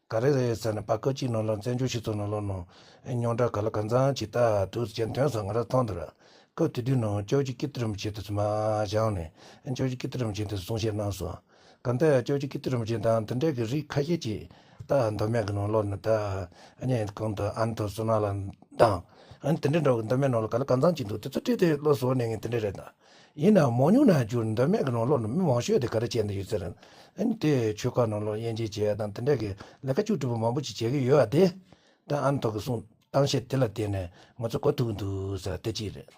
ག་རེ་རེད་ཟེར་ན་ཕར་སྐབས་གཅིག་ནང་ལ་བཙན་བྱོལ་སྤྱི་ཚོགས་ནང་ལོགས་ནང་རྙོག་དྲ་ག་ལ་གང་འཚམ་ཅིག་ད་དུས་སུ་ཅན་དོན་སོགས་ང་རང་མཐོང་འདུག་ར། སྐབས་དེ་དུས་ནང་སྐྱབས་རྗེ་ཀིརྟི་རིན་པོ་ཆེ་དེ་ཚོ་མར་བཞེངས་ནས་སྐྱབས་རྗེ་ཀིརྟི་རིན་པོ་ཆེ་དེ་ཚོ་གསུང་བཤད་གནང་སོང་། གང་ལྟར་སྐྱབས་རྗེ་ཀིརྟི་རིན་པོ་ཆེ་དང་དེ་འདྲའི་གི་རིགས་ཁ་ཤས་ཅིག་ད་མདོ་སྨད་ཀྱི་ནང་ལོགས་ནས་ད་ཨ་ནི་གང་དུ་ཨ་མདོ་བསོད་ནམས་ལགས་དང་ཨ་ནི་དེ་འདྲའི་འདྲ་བོ་མདོ་སྨད་ནང་ལ་ག་ལ་གང་འཚམ་ཅིག་འདུག། དེ་ཚོ་བྲིས་ཏེ་བློ་བཟོ་ནས་ངས་དེ་འདྲ་རེད་ད། ཡིན་ནའང་མང་ཉུང་ནས་བརྒྱུད་མདོ་སྨད་ཀྱི་ནང་ལོགས་ནས་མི་མང་ཤོས་དེ་ག་རེ་བྱས་འདུག་ཡོད་ཟེར། ཨ་ནི་དེ་ཆོལ་ཁ་ནང་ལོགས་དབྱེ་འབྱེད་བྱས་ཡ་དང་དེ་འདྲ་གི་ལས་ཀ་བཅུ་དྲུག་པོ་མང་པོ་ཅིག་བྱེད་ཀྱི་ཡོད་པ་དེ། ད་ཨ་མདོ་གི་གསུང་གཏམ་བཤད་དེ་ལ་བརྟེན་ནས་ང་ཚོ་གོ་ཐུབ་ཀྱི་འདུག་ཟེར་དེ་གཅིག་རེད།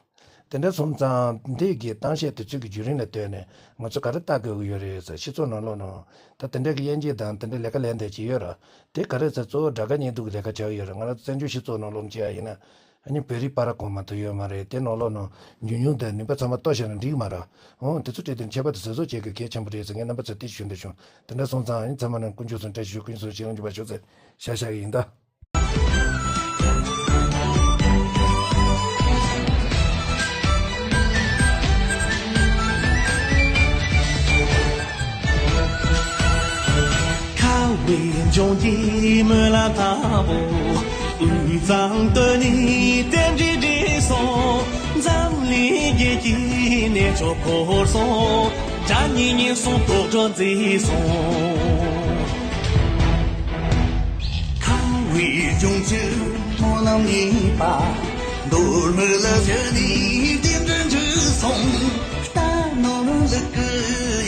དེ་འདྲ་སོང་ཙང་འདི་གི་གཏམ་བཤད་དེ་ཚོའི་གི་བརྒྱུད་རིམ་ལ་ལྟོས་ནས་ང་ཚོ་ག་རེ་ལྟ་དགོས་ཀྱི་ཡོད་རེད་ཟེར། སྤྱི་ཚོགས་ནང་ལོགས་ནང་ད་དེ་འདྲ་གི་དབྱེ་འབྱེད་དང་དེ་འདྲ་ལས་ཀ་ལས་འདས་ཀྱི་ཡོད་ར། དེ་ག་རེ་ཟེར་གཙོ་བོ་དགྲ་དགའ་གཉེན་སྡུག་གི་ལས་ཀ་བྱ་གི་ཡོད་ར། ང་རང་ཚོ་བཙན་བྱོལ་སྤྱི་ཚོགས་ནང་ལོགས་བྱས་ཡ་ཡིན་ན། ཨ་ནི་བོད་རིགས་པ་ར་གོང་མ་གཏོགས་ཡོད་མ་རེད། དེ་ནང་ལོགས་ནང་ཉུང་ཉུང་དང་ནུས་པ་ཚང་མ་གཏོར་བཞག་ན་འགྲིག་མ་རེད། འོང་དེ་ཚོ་བྲིས་ཏེ་ཁྱད་པར་དུ་བཟོ་བཟོ་བྱེད་དགོས་གལ་ཆེན་པོ་རེད་ཟེར་ངས་རྣམ་པ་ཚོར་དེ་ཞུ་འདོད་བྱུང་། དེ་འདྲ་སོང་ཙང་ཨ་ནི་ཚང་མ་ནང་དཀོན་མཆོག་གསུམ་བཀྲ་ཤིས་ཤོག། དཀོན་མཆོག་གསུམ་ཞེ་དྲག་འཇུག་པར་ཤོག་ཟེར་བྱ་བཞག་གི་ཡིན་ད། ཁ་བའི་ལྗོངས་ཀྱི་སྨོན་ལམ་དང་པོ། དབུས་གཙང་སྟོད་ནས་རྟེན་འབྲེལ་འགྲིག་སོང་། འཛམ་གླིང་རྒྱལ་གྱི་གནས་མཆོག་འཁོར་སོང་། དགྲ་གཉེན་ཉེན་སོང་དོག་སྒྲོན་མཛེས་སོང་། ཁ་བའི་ལྗོངས་ཀྱི་སྨོན་ལམ་གཉིས་པ། མདོ་སྨད་ལ་བཞུགས་ནས་རྟེན་འབྲེལ་འགྲིག་སོང་། རྟ་ནོར་ལུག་གི་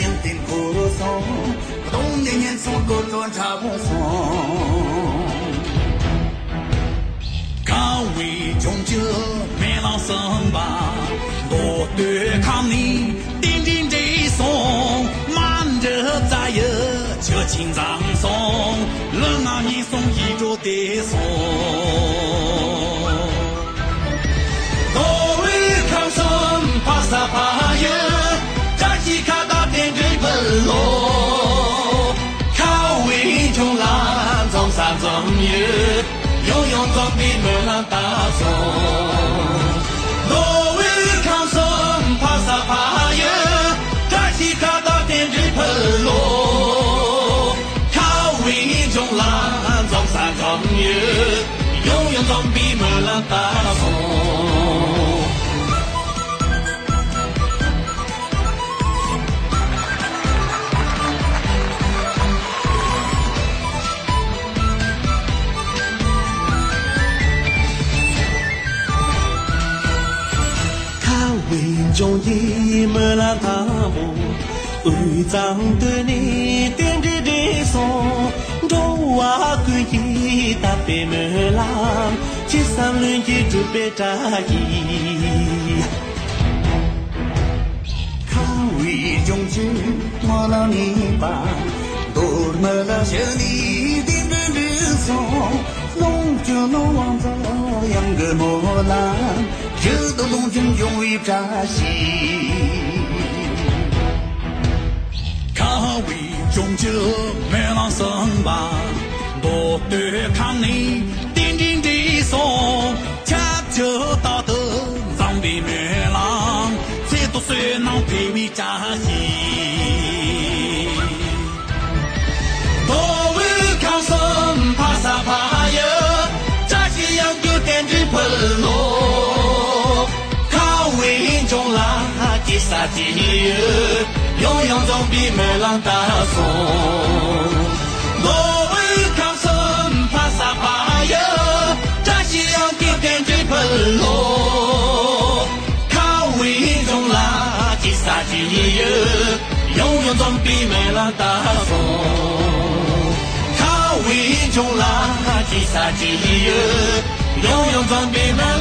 ཡོན་ཏན་འཁོར་སོང་། གདོང་ནས་ཉེན་སོང་དཀོར་སོང་ཁྲ་བོ་སོང་། ཁ་བའི་ལྗོངས་ཀྱི་སྨོན་ལམ་གསུམ་པ། མདོ་སྟོད་ཁམས་ནས་རྟེན་འབྲེལ་འགྲིག་སོང་། མ་འབྲི་རྩ་ཡི་ཆུ་ཆེན་འཛོམས་སོང་། ལུས་ངག་ཉེན་སོང་ཡིད་འགྲོ་བདེ་སོང་། མདོ་དབུས་ཁམས་གསུམ་འཕགས་ས་འཕགས་ཡུལ། བཀྲ་ཤིས་ཁ་བརྡ་རྟེན་འབྲེལ་འཕུར་ལོ། ཁ་བའི་ལྗོངས་ལ་འཛོམས་ས་འཛོམས་ཡུལ། ཡང་ཡང་འཛོམས་པའི་སྨོན་ལམ་བཏབ་སོང་། མདོ་དབུས་ཁམས་གསུམ་འཕགས་ས་འཕགས་ཡུལ། བཀྲ་ཤིས་ཁ་བརྡ་རྟེན་འབྲེལ་འཕུར་ལོ། ཁ་བའི་ལྗོངས་ལ་འཛོམས་ས་འཛོམས་ཡུལ། ཡང་ཡང་འཛོམས་པའི་སྨོན་ལམ་བཏབ་སོང་། ཁ་བའི་ལྗོངས་ཀྱི་སྨོན་ལམ་དང་པོ། དབུས་གཙང་སྟོད་ནས་རྟེན་འབྲེལ་འགྲིག་སོང་། འགྲོ་བ་ཀུན་གྱི་དམ་པའི་སྨོན་ལམ། ཅི་བསམ་ལྷུན་གྱིས་འགྲུབ་པའི་བཀྲ་ཤིས། ཁ་བའི་ལྗོངས་ཀྱི་སྨོན་ལམ་གཉིས་པ། མདོ་སྨད་ལ་བཞུགས་ནས་རྟེན་འབྲེལ་འགྲིག་སོང་། ལོངས་སྤྱོད་ནོར་དབང་འཛོམས་གཡང་གི་སྨོན་ལམ། ཡིད་དུ་ལོངས་སྤྱོད་འབྱུང་བའི་བཀྲ་ཤིས། ཁ་བའི་ལྗོངས་ཀྱི་སྨོན་ལམ་གསུམ་པ། མདོ་སྟོད་ཁམས་ནས་རྟེན་འབྲེལ་འགྲིག་སོང་། ཁྱབ་བརྒྱ་རྟག་ཏུ་འཛོམས་པའི་སྨོན་ལམ། ཚེ་ཐོག་བསོད་ནམས་འཕེལ་བའི་བཀྲ་ཤིས། མདོ་དབུས་ཁམས་གསུམ་འཕགས་ས་འཕགས་ཡུལ། བཀྲ་ཤིས་གཡང་རྒྱུད་རྟེན་འབྲེལ་འཕུར་ལོ། ཁ་བའི་ལྗོངས་ལ་སྐྱེ་ས་སྐྱེ་ཡུལ། ཡང་ཡང་འཛོམས་པའི་སྨོན་ལམ་བཏབ་སོང་། མདོ་དབུས་ཁམས་གསུམ་ཕ་ས་པ་ཡི། བཀྲ་ཤིས་ཡང་ཀུན་གཏན་གྱི་ཕུལ་ལོ། ཁ་བའི་ལྗོངས་ལ་ཅི་ས་ཅི་ཡི། ཡང་ཡང་འཛོམས་པའི་སྨོན་ལམ་བཏབ་སོང་། ཁ་བའི་ལྗོངས་ལ་ཅི་ས་ཅི་ཡི། ཡང་ཡང་འཛོམས་པའི་སྨོན།